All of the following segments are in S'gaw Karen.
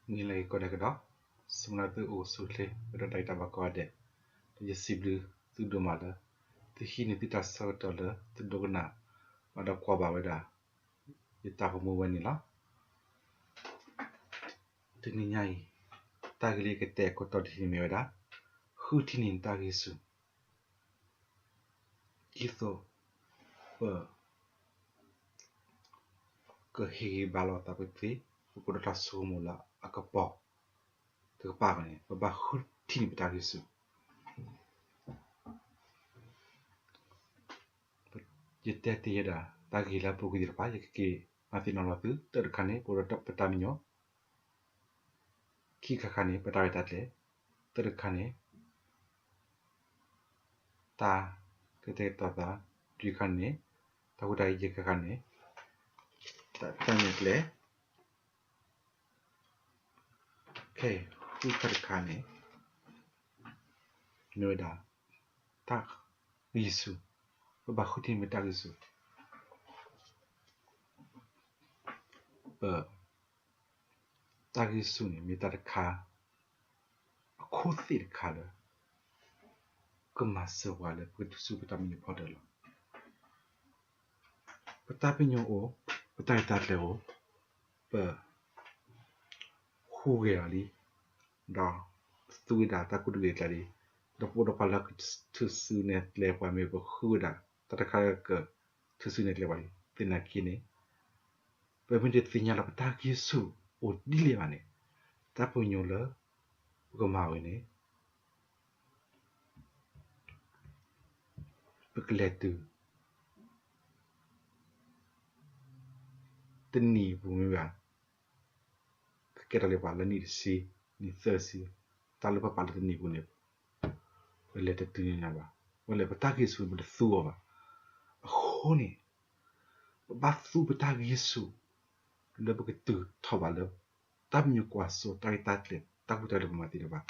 မုၢ်နံၤလၢအဂ့ၤကိးဂၤဒဲး, ဆၢမုၢ်လၢ်သုအိၣ်ဆူၣ်အိၣ်ချ့ ပဒီးတၢ်ဂံၢ်တၢ်ဘါကိးဂၤဒဲး, ဒီးယစံးဘျုးသုဒိၣ်မးလၢ သုဟံးန့ၢ်သုတၢ်ဆၢကတီၢ်လၢ သုဒိကနၣ်ဘၣ်ဒီးကွၢ်ဘၣ်ဝဲဒၣ် ယတၢ်ဂီၤမူဝဲန့ၣ်လီၤ. တနံၤညါအံၤ တၢ်ဂ့ၢ်လၢယကတဲအခိၣ်တီတထံၣ်န့ၣ်မ့ၢ်ဝဲဒၣ် ဃုထံၣ်န့ၢ်တၢ်ဂ့ၢ်ဆူၣ် ဒ်သိး ပ ကဟ့ၣ်ဂံၢ်ဘါလိာ်သးပသ့, ပကအိၣ်ဒီးတၢ်ဆိကမိၣ်လၢအကပီၤတကပၤအဂီၢ်န့ၣ် ပဘၣ်ဃုထံၣ်န့ၢ်ပတၢ်ဂ့ၢ်ဆူၣ်. ယတဲတ့ၢ်ဝဲဒၣ် တၢ်ဂ့ၢ်လၢအပူၤကွံာ်သ့ၣ်တဖၣ် ယကက့ၤမၤသ့ၣ်နီၣ်လီၤသု, တၢတခါန့ၣ် ပအိၣ်ဒီးပတၢ်ပညိၣ်, ခံခါခါန့ၣ် ပတၢ်ရဲၣ်တၢ်ကျဲၤ, သၢတခါန့ၣ် တၢ်ကတဲာ်ကတီၤသး, လွံၢ်ခါန့ၣ် တၢ်ဟူးတၢ်ဂဲၤ, ယဲၢ်ခါခါန့ၣ် တၢ်နဲၣ်ကျဲ, ခဲအံၤ ဃုခါတခါန့ၣ် မ့ၢ်ဝဲဒၣ် တၢ်ဂ့ၢ်ဆူၣ်, ပဘၣ်ဃုထံၣ်န့ၢ်ပတၢ်ဂ့ၢ်ဆူၣ်, ပ တၢ်ဂ့ၢ်ဆူၣ်န့ၣ် မ့ၢ်တၢ်တခါ အခိၣ်သ့ၣ်တခါလၢ ကမၤစၢၤပှၤလၢပကတုၤဆူပတၢ်မံညီၤဖီတၢၣ်လီၤ. ပတၢ်ပညိၣ်အိၣ်, ပတၢ်ရဲၣ်တၢ်ကျဲၤအိၣ်, ပဟူးဂဲၤအီၤလံ, ဒီးသူဝဲဒၣ်တၢ်ကူၣ်တဂ့ၤအကျါလံ, ဒီးပအိၣ်ဒီးပှၤလၢကထုးစုနဲၣ်ကျဲၤပှၤ မ့ၢ်ပဃုဝဲဒၣ်တၢ်တခါလၢကထုးစုနဲၣ်ကျဲၤပှၤလံ. သနာ်က့န့ၣ် ပမ့ၢ်တသ့ၣ်ညါလၢပတၢ်ဂ့ၢ်ဆူၣ်အိၣ်ဒ်လဲၣ်ဘၣ်န့ၣ် တၢ်ပညိၣ်လၢပကမၤဝဲန့ၣ် ပကလဲၤတုၤ တနံၣ်အပူၤမ့ၢ်ဘၣ်, ကကဲထီၣ်လၢပှၤလၢနံၣ်တဆံ, နံၣ်သၢဆံ, တၢ်လၢပပာ်လၢတနံၣ်အပူၤန့ၣ် ပလဲၤတတုၤန့ၢ်ဘၣ်. ဝဲလဲၣ် ပတၢ်ဂ့ၢ်ဆူၣ်န့ၣ် ပတသူအီၤဘၣ်. အဃိန့ၣ် ပဘၣ်သူပတၢ်ဂ့ၢ်ဆူၣ် လၢပကတုၤထီၣ်ဘၣ်လၢ တၢ်ပညိၣ်ကွၢ်စိ တၢ်ရဲၣ်တၢ်ကျဲၤ တၢ်ကူၣ်တၢ်လဲၤပမၤသ့ၣ်တဖၣ်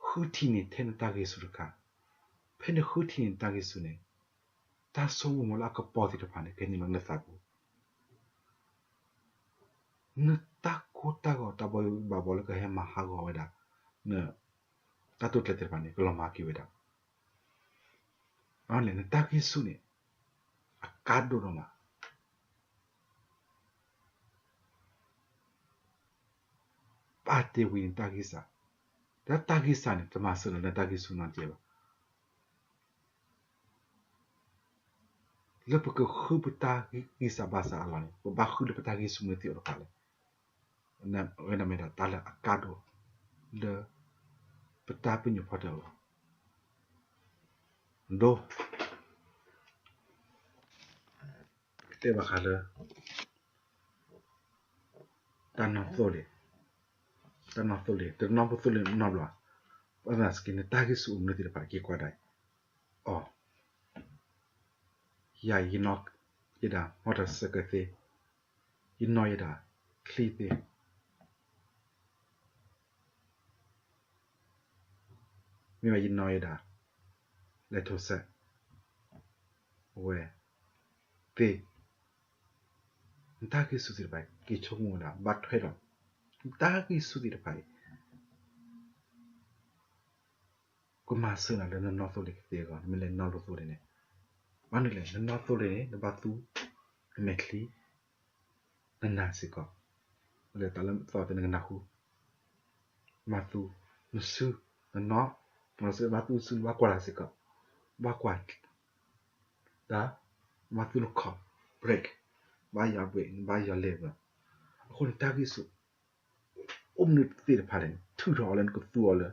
ဃုထံၣ်န့ၢ်ထဲနတၢ်ဂ့ၢ်ဆူၣ်တခါ, ဖဲနဃုထံၣ်န့ၢ်နတၢ်ဂ့ၢ်ဆူၣ်န့ၣ် တၢ်ဆိကမိၣ်လၢအကပီၤသ့ၣ်တဖၣ်န့ၣ် ကဟဲနုာ်လီၤနသးပူၤ, နတၢ်ကိၢ်တၢ်ဂီၤ တၢ်ဘီဘၣ်ဘီလၢကဟဲမၤဟးဂီၤဝဲဒၣ် န တၢ်တိာ်ကျဲၤသ့ၣ်တဖၣ်န့ၣ် ကလီၤမၢ်က့ၤဝဲဒၣ်. အန့ၣ် နတၢ်ဂ့ၢ်ဆူၣ်န့ၣ် အကါဒိၣ်ဒိၣ်မး ပာ်တ့ၢ်ဝံၤနတၢ်ဂံၢ်စၢ်, ဒီးတၢ်ဂံၢ်စၢ်န့ၣ် တမၤစၢၤနၤလၢနတၢ်ဂံၢ်ဆူၣ်နီတကဲးဘၣ်. လၢပကဃုပတၢ်ဂံၢ်စၢ်ဘါစၢ်အလီၢ်န့ၣ် ပဘၣ်ဃုလၢပတၢ်ဂံၢ်ဆူၣ်မနုၤသ့ၣ်အိၣ်တခါလဲၣ်. အဝဲန့ၣ်မ့ၢ်ဒၣ်တၢ်လၢအကါဒိၣ် လၢ ပတၢ်ပညိၣ်ဖီတၢၣ်အဂီၢ် ဒိ ကတဲဘၣ်ဃးလၢ တၢ်နီၢ်သိလ့ၣ်, တၢ်နီၢ်သိလ့ၣ် တနီၢ်ဖိသိလ့ၣ်နီတဘျီ, ဘၣ်သနာ်က့ နတၢ်ဂံၢ်ဆူၣ်အိၣ်မနုၤသ့ၣ်တဖၣ် က့ၤကွၢ်ဒၣ်အီၤ, ယၤ ယနီၢ်ယဲဒၣ် မီၢ်တၢ်စဲးကဲးသ့, ယနီၢ်ယဲဒၣ် ချံသ့ မ့ၢ်ဘၣ်ယနီၢ်ယဲဒၣ် လဲၤထိးစဲး အဝဲ သ့, နတၢ်ဂံၢ်ဆူၣ်သ့ၣ်တဖၣ် က့ၤဆိကမိၣ်ဝဲဒၣ် ဘၣ်ထွဲဒီး နတၢ်ဂံၢ်ဆူၣ်သ့ၣ်တဖၣ်အံၤ ကမၤစၢၤနၤလၢနနီၢ်သိလ့ၣ်ကသ့အဂီၢ်, နမ့ၢ်လဲၤနီၢ်လိသိလ့ၣ်န့ၣ်, ဘၣ်မနုၤလဲၣ် နနီၢ်သိလ့ၣ်န့ၣ် နဘၣ်သူ နမဲာ်ချံ နနၢ်စ့ၢ်ကီး, လၢတၢ်လၢသီသ့ၣ်နကနၢ်ဟူ, ဘၣ်သူ နစု နနီၢ်, မ့ၢ်စ့ၢ်ဘၣ်သူစု နဘၣ်ကွၢ်တၢ်စ့ၢ်ကီး, ဘၣ်ကွၢ် ဒီး နဘၣ်သူနခီၣ် break, ဘၣ်ယီၤ break, နဘၣ်ယီၤ level, အဃိန့ၣ် တၢ်ဂံၢ်ဆူၣ် အိၣ်မနုၤသ့ၣ်တဖၣ်န့ၣ် ထုးထီၣ်အီၤလၢနကသူအီၤလၢ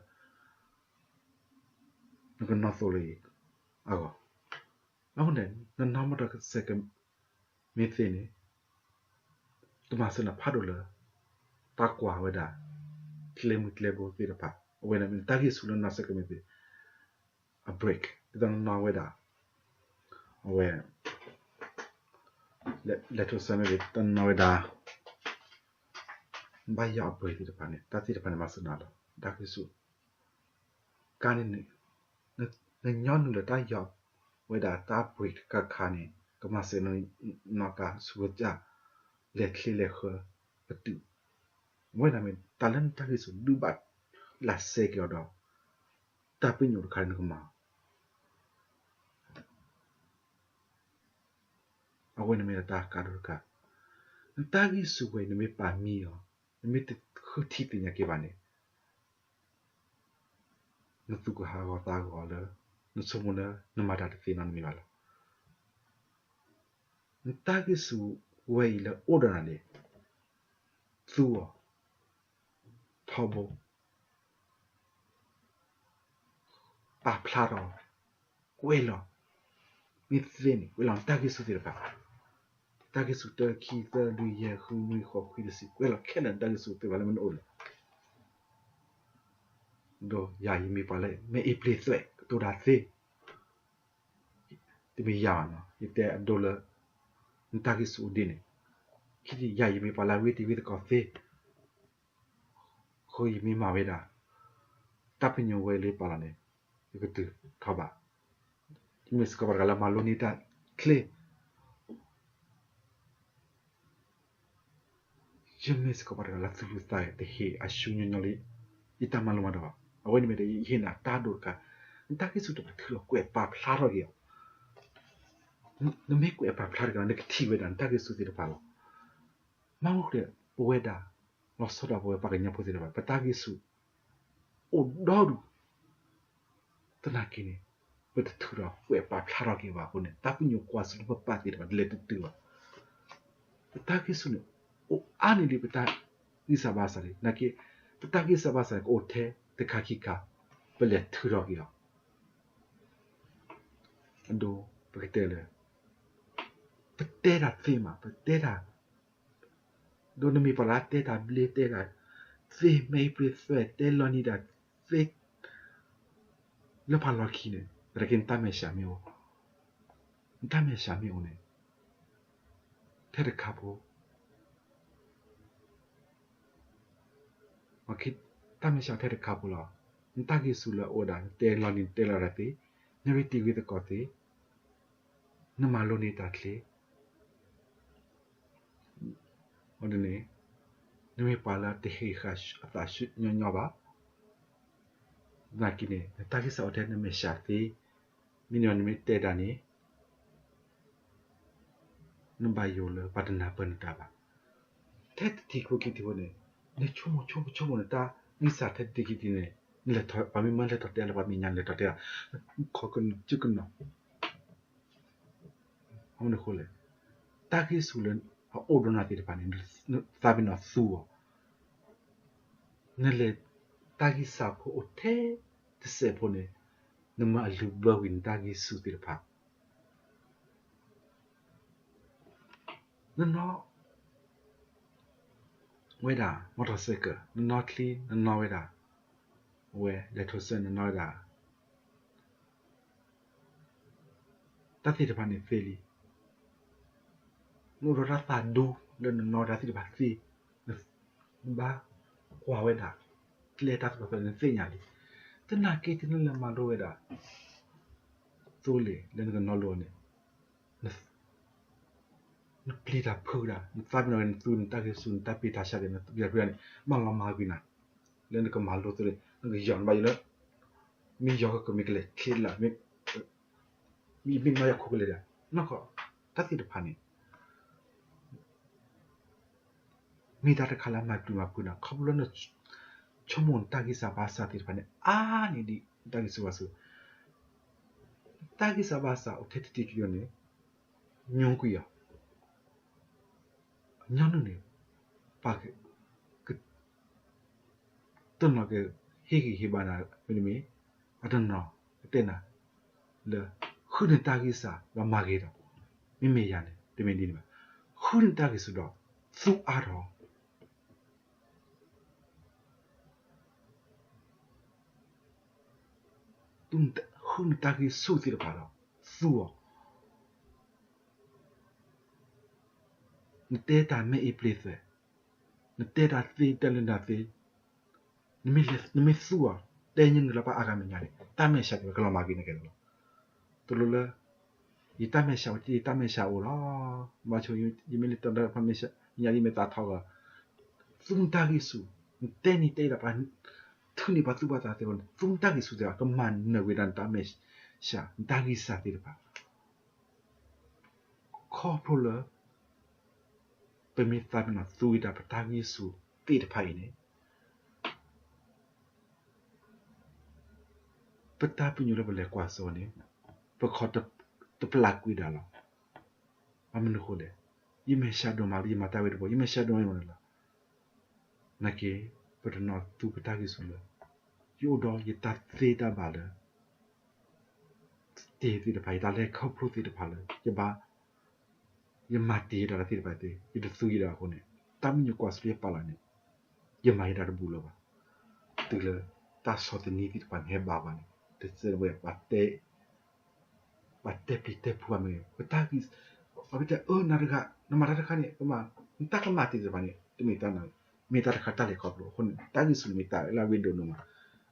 နကနီၢ်သိလ့ၣ်အဂီၢ်, အဃိန့ၣ် နနီၢ်မီၢ်တၢ်စဲးကဲးမ့ၢ်သ့န့ၣ် ကမၤစၢၤနၤဖးဒိၣ်လၢ တၢ်ကွၢ်ဝဲဒၣ် ကျဲမုၢ်ကျဲဘိသ့ၣ်တဖၣ်, အဝဲန့ၣ်မ့ၢ်တၢ်ဂံၢ်ဆူၣ်လၢနီၢ်စဲးကဲးမ့ၢ်သ့ အ break, ဒ်သိးနနီၢ်ဝဲဒၣ် အဝဲ လဲၤထိးစဲးမ့ၢ်ဂ့ၤ တနီၢ်ဝဲဒၣ် နဘၣ်ယီၤအ break သ့ၣ်တဖၣ်န့ၣ် တၢ်သ့ၣ်တဖၣ်န့ၣ် မၤစၢၤနၤလီၤ. တၢ်ဂံၢ်ဆူၣ် ကါန့ၣ်န့ၣ် နညီနုၢ်လၢတၢ်ယီၤ ဝဲဒၣ်တၢ်ပှ့ၤတခါခါန့ၣ် ကမၤစၢၤနီၢ်ကါဆူကစၢ် လဲၤချ့လဲၤဃၢပတုာ်, ဝဲဒၣ်မ့ၢ်တၢ်လၢနတၢ်ဂ့ၢ်ဆူၣ်ဒုးဘၣ်လးစဲက့ၤအီၤဒီး တၢ်ပညိၣ်တခါန့ၣ်နကမၤ အဝဲန့ၣ်မ့ၢ်ဒၣ်တၢ်ကါဒိၣ်တခါ, နတၢ်ဂ့ၢ်ဆူၣ်ဝဲအံၤ နမ့ၢ်ပာ်မံအီၤ, နမ့ၢ်တဃုထံၣ်သ့ၣ်ညါက့ၤဘၣ်န့ၣ် နသူၣ်ကဟၣ်ဂီၤသးဂီၤလၢ နဆိကမိၣ်လၢနမၤတၢ်တသ့နီတမံၤဘၣ်လီၤ. နတၢ်ဂ့ၢ်ဆူၣ်ဝဲအံၤလၢအိၣ်ဒီးနၤန့ၣ် သူအီၤ, ထီဘိ, ပာ်ဖျါထီၣ်, ကွဲးလီၤ, မ့ၢ်သ့န့ၣ် ကွဲးလီၤနတၢ်ဂ့ၢ်ဆူၣ်သ့ၣ်တဖၣ်, တၢ်ဂ့ၢ်ဆူၣ်တၢ ခံ သၢ လွံၢ် ယဲၢ် ဃု နွံ ဃိး ခွံ တဆံ ကွဲးလီၤခဲလၢာ်နတၢ်ဂ့ၢ်ဆူၣ်သ့ၣ်တဖၣ်လၢမနုၤအိၣ်လဲၣ်. ဒီးယၤယမ့ၢ်ပှၤလၢ မ့ၢ်အ့ၣ်ပျ့ၤသွဲၣ်ကတိၤတၢ်သ့ တမ့ၢ်ယၤဘၣ်နီၤ, ယတဲအဒိလၢ နတၢ်ဂ့ၢ်ဆူၣ်အိၣ်ဒ်န့ၣ်, ခံထံၣ်ယၤယမ့ၢ်ပှၤလၢဝံတံၤဝံသကိးသ့, အဃိယမ့ၢ်မၤဝဲဒၣ် တၢ်ပညိၣ်ဝဲလၢပာ်လီၤန့ၣ် ယကတုၤထီၣ်ဘၣ်, ယမ့ၢ်စ့ၢ်ကီးပှၤတဂၤလၢမၤလိန့ၢ်တၢ်ချ့ ယမ့ၢ်စ့ၢ်ကီးပှၤတဂၤလၢသူၣ်လၢသးတဟ့ၣ်အဆူညီညီလၢ ယတၢ်မၤလိမၤဒိးဘၣ်. အဝဲန့ၣ်မ့ၢ်ဒီးယဟ့ၣ်နၤတၢ်ဒိၣ်တခါ, နတၢ်ဂ့ၢ်ဆူၣ်တဖၣ်ထုးလီၤကွဲးပာ်ဖျါထီၣ်က့ၤအီၤ, နမ့ၢ်ကွဲးပာ်ဖျါတဂ့ၤ နကထံၣ်ဝဲဒၣ်နတၢ်ဂ့ၢ်ဆူၣ်သ့ၣ်တဖၣ်လီၤ. မ့ၢ်မနုၤအဃိလဲၣ်, ပဝဲဒၣ် လီၤဆီဒၣ်ပဝဲပှၤကညီဖိသ့ၣ်တဖၣ် ပတၢ်ဂ့ၢ်ဆူၣ် အိၣ်ဒီဒူၣ် သနာ်က့န့ၣ် ပတထုးထီၣ်ကွဲးပာ်ဖျါထီၣ်က့ၤဘၣ်အဃိန့ၣ် တၢ်ပညိၣ်ကွၢ်ဆူၣ်လၢပပာ်သ့ၣ်တဖၣ် တလဲၤတတုၤဘၣ်. ပတၢ်ဂ့ၢ်ဆူၣ်န့ၣ် အိၣ်အါန့ၢ်ဒံးပတၢ်ဂံၢ်စၢ်ဘါစၢ်လံ. သနာ်က့ ပတၢ်ဂံၢ်စၢ်ဘါစၢ်န့ၣ် ကအိၣ်ထဲတခါခံခါ ပလဲၤထုးထီၣ်က့ၤအီၤ အဒိ ပကတဲလၢ ပတဲတၢ်သ့မး ပတဲတၢ် ဒီးနမ့ၢ်ပှၤလၢတဲတၢ်ဘျ့ တဲတၢ်သ့ မ့ၢ်အ့ၣ်ပျ့ၤသွဲၣ် တဲလီၤနံၤတၢ်သ့ လၢပှၤလီၢ်ခံန့ၣ် သနာ်က့နတၢ်မဲာ်ဆှးမ့ၢ်အိၣ်, နတၢ်မဲာ်ဆှးမ့ၢ်အိၣ်န့ၣ် ထဲတခါဖိ တၢ်မဲာ်ဆှးထဲတခါဖိလီၤ. နတၢ်ဂ့ၢ်ဆူၣ်လၢအအိၣ်ဒၣ် နတဲလီၤနံၤ နတဲလီၤတၢ်သ့, နဝံတံၤဝံသကိးသ့, နမၤလိန့ၢ်တၢ်ချ့ အဒိန့ၣ် နမ့ၢ်ပှၤလၢတဟ့ၣ်ဃာ်အသးဆူညီညီဘၣ်. သနာ်က့န့ၣ် နတၢ်ဂံၢ်စၢ်အိၣ်ထဲနမဲာ်ဆှးသ့, မ့ၢ်န့ၣ်နမ့ၢ်တဲတၢ်န့ၣ် နဘၣ်ယိၣ်လၢပှၤတနၢ်ပၢၢ်နတၢ်ဘၣ်. ထဲတထံၣ်ဖိခံထံၣ်ဖိန့ၣ် နဆိကမိၣ်ဆိကမိၣ်နတၢ်ဂံၢ်စၢ်ထဲတထံၣ်ခံထံၣ်န့ၣ် နလဲၤထီၣ် ပှၤမ့ၢ်မၢလဲၤထီၣ်တဲလၢပှၤမဲာ်ညါ နလဲၤထီၣ်တဲလၢ ခီကနၢၤစုကနၢၤ မနုၤအဃိလဲၣ်, တၢ်ဂံၢ်ဆူၣ်လၢအအိၣ်ဒီးနၤသ့ၣ်တဖၣ်န့ၣ် သးပ့ၤနီၣ်သူအီၤ, နလဲၤတၢ်ဂံၢ်စၢ်ဖိအိၣ်ထဲတစဲးဖိန့ၣ် နမၤအလုၢ်ဘၢဝံၤနတၢ်ဂံၢ်ဆူၣ်သ့ၣ်တဖၣ် နနီၣ်ဝဲဒၣ် မီၢ်ထီၣ်စဲးကၢး နနီၣ်ချံ နနီၣ်ဝဲဒၣ် အဝဲလဲၤထိးစဲး နနီၣ်ဝဲဒၣ် တၢ်သ့ၣ်တဖၣ်န့ၣ်သ့လံ. နအိၣ်ဒီးတၢ်သးဒူလၢနနီၣ်တၢ်သ့ၣ်တဖၣ်သ့, နဘၣ်ကွၢ်ဝဲဒၣ် ကျဲတၢ်သ့ၣ်တဖၣ်သ့ နသ့ၣ်ညါလံ. သနာ်က့တုၤနလဲၤမၤလိဝဲဒၣ် သိလ့ၣ်လၢနကနီၣ်လိအီၤန့ၣ် နပျံၤတၢ်ဖုးတၢ် နသးပ့ၤနီၣ်ဝဲနသူ နတၢ်ဂံၢ်ဆူၣ် နတၢ်ပျံၤတၢ်ဆှး နပျံၤတၢ်ဖုးတၢ်န့ၣ် ဘၣ်လီၤမၤကွံာ်နၤ လၢနကမၤလိသိလ့ၣ် နကယီၢ်နဘၣ်ယိၣ်လၢ မ့ၢ်ယီၢ်ကမ့ၢ်ကလဲၤချ့လၢ မ့ၢ်မ့ၢ်နီၢ်ယီၢ်ခိၣ်ကလဲၤဒီး နီၢ်ကီၢ် တၢ်သ့ၣ်တဖၣ်န့ၣ် မ့ၢ်တၢ်တခါလၢအမၤပျံၤမၤဖုးနၤ ခီဖျိလၢ ဆိကမိၣ်နတၢ်ဂံၢ်စၢ်ဘါစၢ်သ့ၣ်တဖၣ်န့ၣ် အါန့ၢ်ဒံး နတၢ်ဂံၢ်ဆူၣ်ဘါဆူၣ် တၢ်ဂံၢ်စၢ်ဘါစၢ်အိၣ်ထဲတထံၣ်ခံထံၣ်န့ၣ် ညိကွံာ်အီၤ ညီနုၢ်န့ၣ် ပှၤက တနီၤကဟ့ၣ်ဂံၢ်ဟ့ၣ်ဘါနၤ မ့တမ့ၢ် အတနီၤကတဲနၤ လၢ ဃုနတၢ်ဂံၢ်စၢ်ဒီးမၤဂ့ၤဒီး မ့မ့ၢ်ယၤန့ၣ် တမ့ၢ်ဒ်န့ၣ်ဘၣ်. ဃုနတၢ်ဂံၢ်ဆူၣ်ဒီး သူအါထီၣ် ဃုနတၢ်ဂံၢ်ဆူၣ်သ့ၣ်တဖၣ်ဒီး သူအီၤ နတဲတၢ်မ့ၢ်အ့ၣ်ပျ့ၤသွဲၣ်, နတဲတၢ်သ့ တဲလၢနတၢ်သ့, နမ့ၢ်သူအီၤ တဲညါနုာ်လီၤပှၤအါဂၤမဲာ်ညါန့ၣ် တၢ်မဲာ်ဆှးကလီၤမၤကွံာ်နကဲလီၤ. တလိၣ်လၢ ယတၢ်မဲာ်ဆှးဝဲ ယတၢ်မဲာ်ဆှးအိၣ်လီၤ. ဘၣ်ဆိ ယမ့ၢ်လဲၤတၢ်ဒီးဖးမဲာ်ဆှး ယမ့ၢ်သးထီၣ်ဂီၤ, သူမတၢ်ဂံၢ်ဆူၣ်, နတဲနံၤတဲဒီးပှၤ ထုးန့ၢ်ပှၤသူၣ်ပှၤသးသ့ၣ်တဖၣ်န့ၣ် သူမတၢ်ဂံၢ်ဆူၣ်သ့ၣ်တဖၣ် ကမၤနၢၤဝဲဒၣ်နတၢ်မဲာ်ဆှး နတၢ်ဂံၢ်စၢ်သ့ၣ်တဖၣ် ခီဖျိလၢ ပမ့ၢ်သးပ့ၤနီၣ်သူဝဲဒၣ်ပတၢ်ဂံၢ်ဆူၣ်သ့ၣ်တဖၣ်အံၤန့ၣ် ပတၢ်ပညိၣ်လၢပလဲၤကွၢ်စိန့ၣ် ပခီၣ်တပျၢ်ကွံာ်ဒၣ်လီၤ. ဘၣ်မနုၤအဃိလဲၣ်, ယမဲာ်ဆှးဒိၣ်မးလၢယမၤတၢ်ဝဲတဘိ ယမဲာ်ဆှးဒိၣ်မးလီၤ. နာ်က့ ပတနီၤသူပတၢ်ဂံၢ်ဆူၣ်လၢ ယအိၣ်ဒီးယတၢ်သ့တၢ်ဘၣ်လၢ တ့ၢ်သ့ၣ်တဖၣ် ယတၢ်လဲၤခီဖျိသ့ၣ်တဖၣ်လၢ ယဘၣ် ယမၤတ့ၢ်ဒၣ်တၢ်သ့ၣ်တဖၣ်သ့ၣ် ယတသူယံၤဒၣ်အဃိန့ၣ် တၢ်မံၤညိၣ်ကွၢ်စိလၢယပာ်လီၤန့ၣ် ယမၤယဲဒၣ်တဘူၣ်လၢၤဘၣ်. တုၤလၢတၢ်ဆီၣ်သနံးသ့ၣ်တဖၣ်န့ၣ်ဟဲဘၣ်ပှၤန့ၣ် တစဲးဝဲ ပှၤတဲပျံၤတဲဖုးအမ့ၢ် ပတၢ်ဂံၢ် ပှၤတဲအၢ နၤတဂၤ နမၤတၢ်တခါန့ၣ် နတၢ်ကမၣ်တ့ၢ်သ့ၣ်တဖၣ်န့ၣ် တမ့ၢ်တၢ် မ့ၢ်တၢ်တခါတၢ်လဲၤခီဖျိအဃိန့ၣ် တၢ်ဂံၢ်ဆူၣ်န့ၣ်မ့ၢ်တၢ်လၢအရ့ဒိၣ်ဒိၣ်မး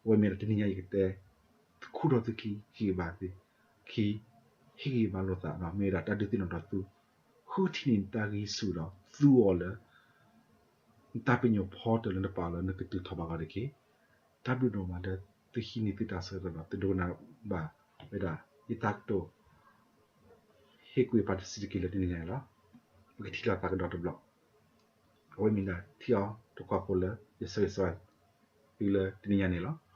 အဝဲမ့ၢ်ဒီးတနံၤညါအံၤကတဲ ခူၣ်ထီၣ်သုခံ ဟ့ၣ်ဂံၢ်ဘါသုခံ ဟ့ၣ်ဂံၢ်ဘါလိာ်သးဒီး မ့ၢ်ဝဲဒၣ်တၢ်ဒုးသ့ၣ်နီၣ်ထီၣ်သု ဃုထံၣ်န့ၢ်နတၢ်ဂံၢ်ဆူၣ်ဒီး သူအီၤလၢ နတၢ်ပညိၣ်ဖီတၢၣ်လၢနပာ်လီၤ နကတုၤထီၣ်ဘၣ်ဂီၤတက့ၢ်. တၢ်ဘျုးဒိၣ်မးလၢသုဟံးန့ၢ်သုတၢ်ဆၢကတီၢ်ဒီး သုဒိကနၣ်ဘၣ်ဝဲဒၣ် ယတၢ်ကတိၤ ဟ့ၣ်ကူၣ်ပာ်တဆံးတက့ၢ်လၢတနံၤညါန့ၣ်လီၤ. ပကထံၣ်လိာ်သးကဒီးတဘျီ အဝဲမ့ၢ်ဒၣ်ထံအီတကွၢ်ဖိလၢ ယဆၢဂ့ၤဆၢဝါသုလၢတနံၤညါန့ၣ်လီၤ.